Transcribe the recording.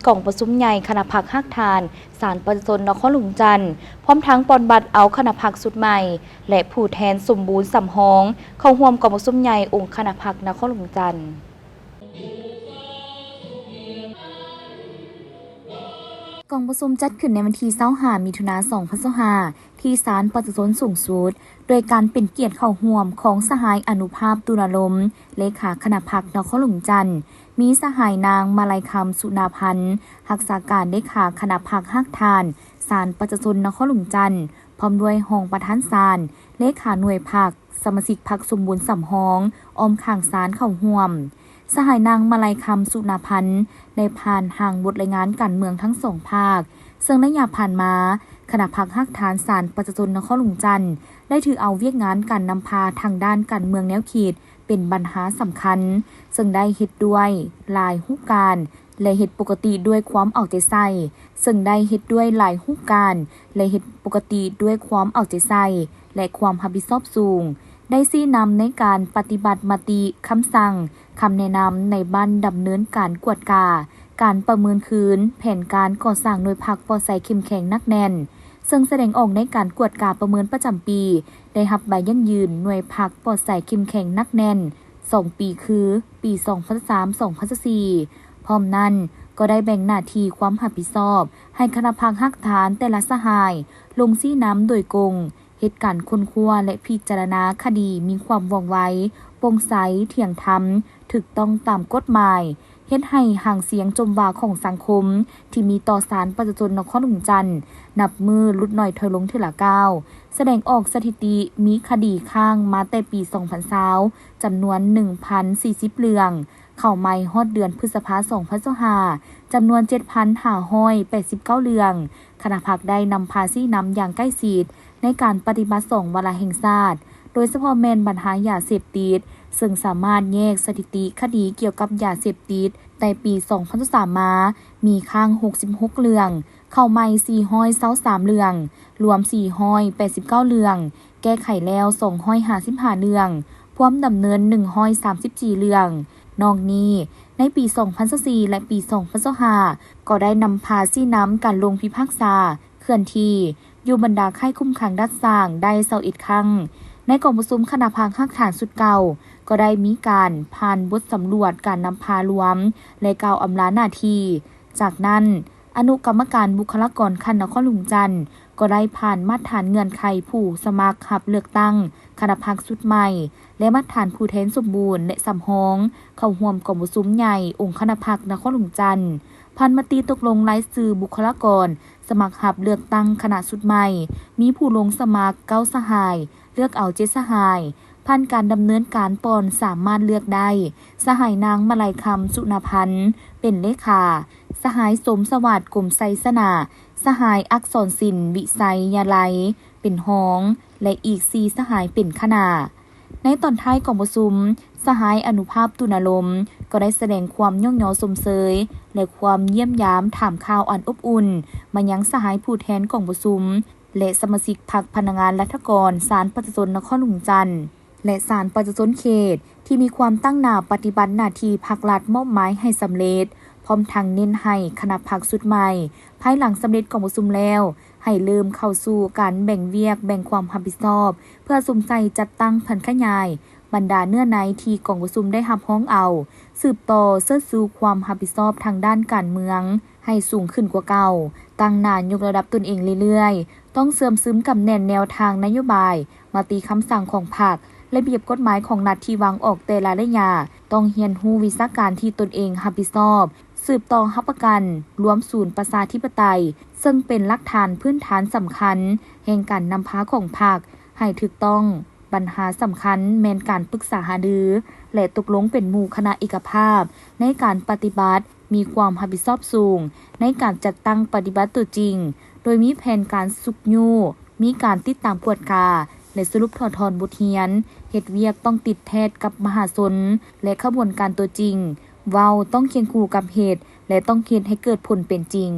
ກອງປະຊຸມໃຫຍ່ຄະນະພັກຮາກຖານສານປະຊາຊົນນະຄອນຫຼວງຈັນ ພ້ອມທັງປ່ອນບັດເອົາຄະນະພັກຊຸດໃໝ່ ແລະ ຜູ້ແທນສົມບູນສຳຮອງ ເຂົ້າຮ່ວມກອງປະຊຸມໃຫຍ່ອົງຄະນະພັກນະຄອນຫຼວງຈັນ. ກອງປະຊຸມຈັດຂຶ້ນໃນວັນທີຊາວຫ້າ ມິຖຸນາ ສອງພັນຊາວຫ້າ ທີ່ສານປະຊາຊົນສູງສຸດ ໂດຍການເປັນກຽດເຂົ້າຮ່ວມຂອງສະຫາຍອະນຸພາບ ຕຸນາລົມ ເລຂາຄະນະພັກນະຄອນຫຼວງຈັນ, ມີສະຫາຍນາງມາໄລຄຳ ສຸນາພັນ ຮັກສາການເລຂາຄະນະພັກຮາກຖານສານປະຊາຊົນນະຄອນຫຼວງຈັນ, ພ້ອມດ້ວຍຮອງປະທານສານ, ເລຂາໜ່ວຍພັກ, ສະມາຊິກພັກສົມບູນສຳຮອງ ອ້ອມຂ້າງສານເຂົ້າຮ່ວມ. ສະຫາຍນາງມາໄລຄຳ ສຸນາພັນ ໄດ້ຜ່ານຮ່າງບົດລາຍງານການເມືອງທັງສອງພາກ, ເຊິ່ງໄລຍະຜ່ານມາ ຄະນະພັກຮາກຖານສານປະຊາຊົນນະຄອນຫຼວງຈັນ ໄດ້ຖືເອົາວຽກງານການນຳພາທາງດ້ານການເມືອງແນວຄິດເປັນບັນຫາສຳຄັນ, ເຊິ່ງໄດ້ເຮັດດ້ວຍຫຼາຍຮູບການ ແລະ ເຮັດປົກກະຕິດ້ວຍຄວາມເອົາໃຈໃສ່, ເຊິ່ງໄດ້ເຮັດດ້ວຍຫຼາຍຮູບການ ແລະ ເຮັດປົກກະຕິດ້ວຍຄວາມເອົາໃຈໃສ່ ແລະ ຄວາມຮັບຜິດຊອບສູງ, ໄດ້ຊີ້ນຳໃນການປະຕິບັດມະຕິ, ຄຳສັ່ງ, ຄຳແນະນຳໃນບ້ານດຳເນີນການກວດກາ, ການປະເມີນຄືນ, ແຜນການກໍ່ສ້າງໜ່ວຍພັກປອດໃສເຂັ້ມແຂງໜັກແໜ້ນ, ເຊິ່ງສະແດງອອກໃນການກວດກາປະເມີນປະຈຳປີ ໄດ້ຮັບໃບຢັ້ງຢືນໜ່ວຍພັກປອດໃສເຂັ້ມແຂງໜັກແໜ້ນສອງປີ ຄື ປີສອງພັນຊາວສາມ ສອງພັນຊາວສີ່. ພ້ອມນັ້ນກໍໄດ້ແບ່ງໜ້າທີ່ຄວາມຮັບຜິດຊອບໃຫ້ຄະນະພັກຮາກຖານແຕ່ລະສະຫາຍລົງຊີ້ນຳໂດຍກົງ, ເຮັດການຄົ້ນຄວ້າ ແລະ ພິຈາລະນາຄະດີມີຄວາມວ່ອງໄວ, ໂປ່ງໃສ, ທ່ຽງທຳ, ຖືກຕ້ອງຕາມກົດໝາຍ, ເຮັດໃຫ້ຫາງສຽງຈົ່ມວ່າຂອງສັງຄົມທີ່ມີຕໍ່ສານປະຊາຊົນນະຄອນຫຼວງຈັນ ນັບມື້ຫຼຸດໜ້ອຍຖອຍລົງເທື່ອລະກ້າວ. ສະແດງອອກສະຖິຕິມີຄະດີຄ້າງມາແຕ່ປີສອງພັນຊາວ ຈຳນວນໜຶ່ງພັນສີ່ສິບເລື່ອງ, ເຂົ້າໃໝ່ຮອດເດືອນພຶດສະພາ ສອງພັນຊາວຫ້າ ຈຳນວນເຈັດພັນຫ້າຮ້ອຍແປດສິບເກົ້າເລື່ອງ. ຄະນະພັກໄດ້ນຳພາຊີ້ນຳຢ່າງໃກ້ຊິດໃນການປະຕິບັດສອງວາລະແຫ່ງຊາດ, ໂດຍສະເພາະແມ່ນບັນຫາຢາເສບຕິດ, ເຊິ່ງສາມາດແຍກສະຖິຕິຄະດີກ່ຽວກັບຢາເສບຕິດແຕ່ປີສອງພັນຊາວສາມມາ ມີຄ້າງຫົກສິບຫົກເລື່ອງ, ເຂົ້າໃໝ່ສີ່ຮ້ອຍຊາວສາມເລື່ອງ, ລວມສີ່ຮ້ອຍແປດສິບເກົ້າເລື່ອງ, ແກ້ໄຂແລ້ວສອງຮ້ອຍຫ້າສິບຫ້າເລື່ອງ, ພວມດຳເນີນໜຶ່ງຮ້ອຍສາມສິບສີ່ເລື່ອງ. ນອກນີ້, ໃນປີສອງພັນຊາວສີ່ ແລະ ປີສອງພັນຊາວຫ້າ ກໍໄດ້ນຳພາຊີ້ນຳການລົງພິພາກສາເຄື່ອນທີ່ຢູ່ບັນດາຄ້າຍຄຸມຂັງດັດສ້າງໄດ້ຊາວເອັດຄັ້ງ. ໃນກອງປະຊຸມຄະນະພັກຮາກຖານຊຸດເກົ່າ ກໍໄດ້ມີການຜ່ານບົດສຳຫຼວດການນຳພາລວມ ແລະ ກ່າວອຳລາໜ້າທີ່. ຈາກນັ້ນ, ອະນຸກຳມະການບຸກຄະລາກອນຂັ້ນນະຄອນຫຼວງຈັນ ກໍໄດ້ຜ່ານມາດຖານເງື່ອນໄຂຜູ້ສະໝັກຮັບເລືອກຕັ້ງຄະນະພັກຊຸດໃໝ່ ແລະ ມາດຖານຜູ້ແທນສົມບູນ ແລະ ສຳຮອງ ເຂົ້າຮ່ວມກອງປະຊຸມໃຫຍ່ອົງຄະນະພັກນະຄອນຫຼວງຈັນ. ຜ່ານມະຕິຕົກລົງລາຍຊື່ບຸກຄະລາກອນສະໝັກຮັບເລືອກຕັ້ງຄະນະຊຸດໃໝ່ ມີຜູ້ລົງສະໝັກເກົ້າສະຫາຍ, ເລືອກເອົາເຈັດສະຫາຍ. ຜ່ານການດຳເນີນການປ່ອນສາມາດເລືອກໄດ້ ສະຫາຍນາງມະໄລຄຳ ສຸນາພັນ ເປັນເລຂາ, ສະຫາຍ ສົມສະຫວັດ ກົມໄຊຊະນະ, ສະຫາຍ ອັກສອນສິນ ວິໄຊຍະໄລ ເປັນຮອງ ແລະ ອີກສີ່ສະຫາຍເປັນຄະນະ. ໃນຕອນທ້າຍກອງປະຊຸມ, ສະຫາຍ ອະນຸພາບ ຕຸນາລົມ ກໍໄດ້ສະແດງຄວາມຍ້ອງຍໍຊົມເຊີຍ ແລະ ຄວາມຢ້ຽມຢາມຖາມຂ່າວອັນອົບອຸ່ນມາຍັງສະຫາຍຜູ້ແທນກອງປະຊຸມ ແລະ ສະມາຊິກພັກພະນັກງານລັດຖະກອນສານປະຊາຊົນນະຄອນຫຼວງຈັນ ແລະ ສານປະຊາຊົນເຂດ ທີ່ມີຄວາມຕັ້ງໜ້າປະຕິບັດໜ້າທີ່ພັກລັດມອບໝາຍໃຫ້ສຳເລັດ, ພ້ອມທັງເນັ້ນໃຫ້ຄະນະພັກຊຸດໃໝ່ ພາຍຫຼັງສຳເລັດກອງປະຊຸມແລ້ວ ໃຫ້ເລີ່ມເຂົ້າສູ່ການແບ່ງວຽກແບ່ງຄວາມຮັບຜິດຊອບ ເພື່ອສຸມໃສ່ຈັດຕັ້ງຜັນຂະຫຍາຍບັນດາເນື້ອໃນທີ່ກອງປະຊຸມໄດ້ຮັບຮອງເອົາ, ສືບຕໍ່ເຊີດຊູຄວາມຮັບຜິດຊອບທາງດ້ານການເມືອງໃຫ້ສູງຂຶ້ນກວ່າເກົ່າ, ຕັ້ງໜ້າຍົກລະດັບຕົນເອງເລື້ອຍໆ, ຕ້ອງເຊື່ອມຊຶມກຳແໜ້ນແນວທາງນະໂຍບາຍ, ມະຕິຄຳສັ່ງຂອງພັກ, ລະບຽບກົດໝາຍຂອງລັດທີ່ວາງອອກແຕ່ລະໄລຍະ, ຕ້ອງຮຽນຮູ້ວິຊາການທີ່ຕົນເອງຮັບຜິດຊອບ, ສືບຕໍ່ຮັບປະກັນລວມສູນປະຊາທິປະໄຕ, ເຊິ່ງເປັນຫຼັກຖານພື້ນຖານສຳຄັນແຫ່ງການນຳພາຂອງພັກໃຫ້ຖືກຕ້ອງ. ບັນຫາສຳຄັນແມ່ນການປຶກສາຫາລື ແລະ ຕົກລົງເປັນໝູ່ຄະນະເອກະພາບໃນການປະຕິບັດ, ມີຄວາມຮັບຜິດຊອບສູງໃນການຈັດຕັ້ງປະຕິບັດຕົວຈິງ, ໂດຍມີແຜນການຊຸກຍູ້, ມີການຕິດຕາມກວດກາ ແລະ ສະຫຼຸບຖອດຖອນບົດຮຽນ, ເຮັດວຽກຕ້ອງຕິດແທດກັບມະຫາຊົນ ແລະ ຂະບວນການຕົວຈິງ, ເວົ້າຕ້ອງຄຽງຄູ່ກັບເຮັດ ແລະ ຕ້ອງເຮັດໃຫ້ເກີດຜົນເປັນຈິງ.